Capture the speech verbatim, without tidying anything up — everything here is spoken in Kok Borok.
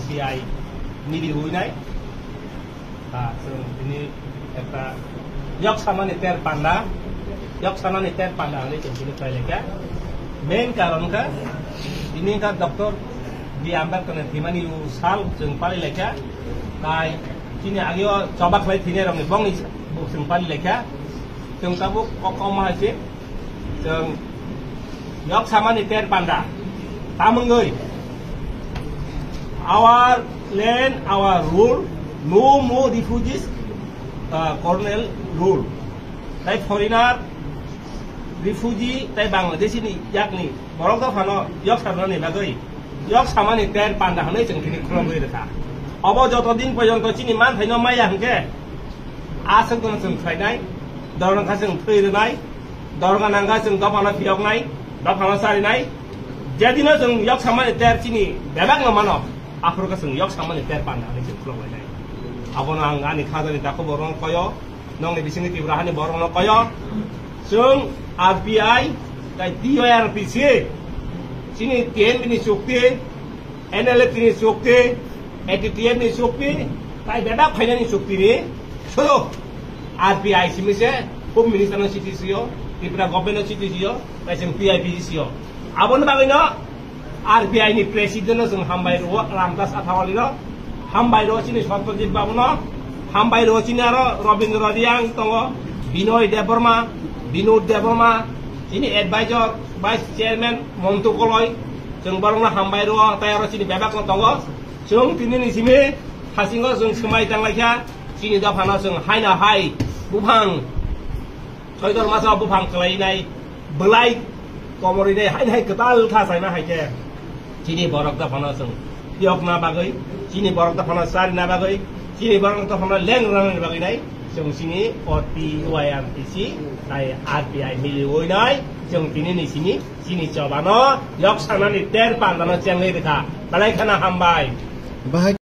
P I nidi huinai. Ah, so ini ekta yok samani ter panda, yok samani ter panda hwnwi chwng tini khlai lekha. Main karon kha, ini kha Doctor B Ambedkar ni thimani u sal chwng pali lekha. Tai chini agio choba khlai thini rokni bongni chwng pali lekha. Chwng tabuk kok kok ma hai se. Chwng yok samani ter panda. Tamungoi. Our land, our rule. No more refugees, uh, colonial rule. Tai foreigner, refugee, tai Bangladeshi ni yakni borok dophano yok samani bagwi, yok samani ter panda hwnwi chwng tini khulogwi rwkha. Obo joto din porjonto chini manthaino maya hwnkhe, aswk dono chwng khlainai, dorong kha chwng thwi rwnai, dorong nangkha chwng dophano phiyoknai, dophano charinai. Jedino chwng yok samani ter chini bebakno mano, aphuru khe chwng yok samani ter panda hwnwi chwng khuloglainai. Abono ang ani khajani takhuk borokno koyo, nongni bisingni Tripura hani borokno koyo. Chwng R P I, tai T Y R P C, chini T N V ni chukti, N L F T ni chukti, A T T F ni chukti, tai bebak phainani chukti ni solo R P I simi se, Home Minister no chiti sio, Tripura Government no chiti sio, tai chwng T I P sio. Aboni bagwi no R P I ni President no chwng hambai rwo, Ramdas Athawale no hambai rwo, chini Satyajit Babu no hambai rwo, chini aro Rabindra Reang tongo, Binoy Debbarma, Binod Debbarma, chini advisor, Vice Chairman Montu Koloi, chwng borokno hambai rwo, tai aro chini bebak no tongo. Chwng tini ni simi hasingo chwng swmai tanglaikha, chini dophano chwng haino hai buphang, soidor masa buphang kwlainai, bwlai komorinai haino hai kwtal kha saima hai khe. Chini borok dophano chwng phiyokna bagwi, chini borok dophano charina bagwi, chini borok dophano lengrwna bagwi nai, chwng chini o T Y R P C tai R P I miliwi nai, chwng tini ni simi chini chobano yok sanani ter pandano chengwi rwkha. Belai kheno hambai. Bahai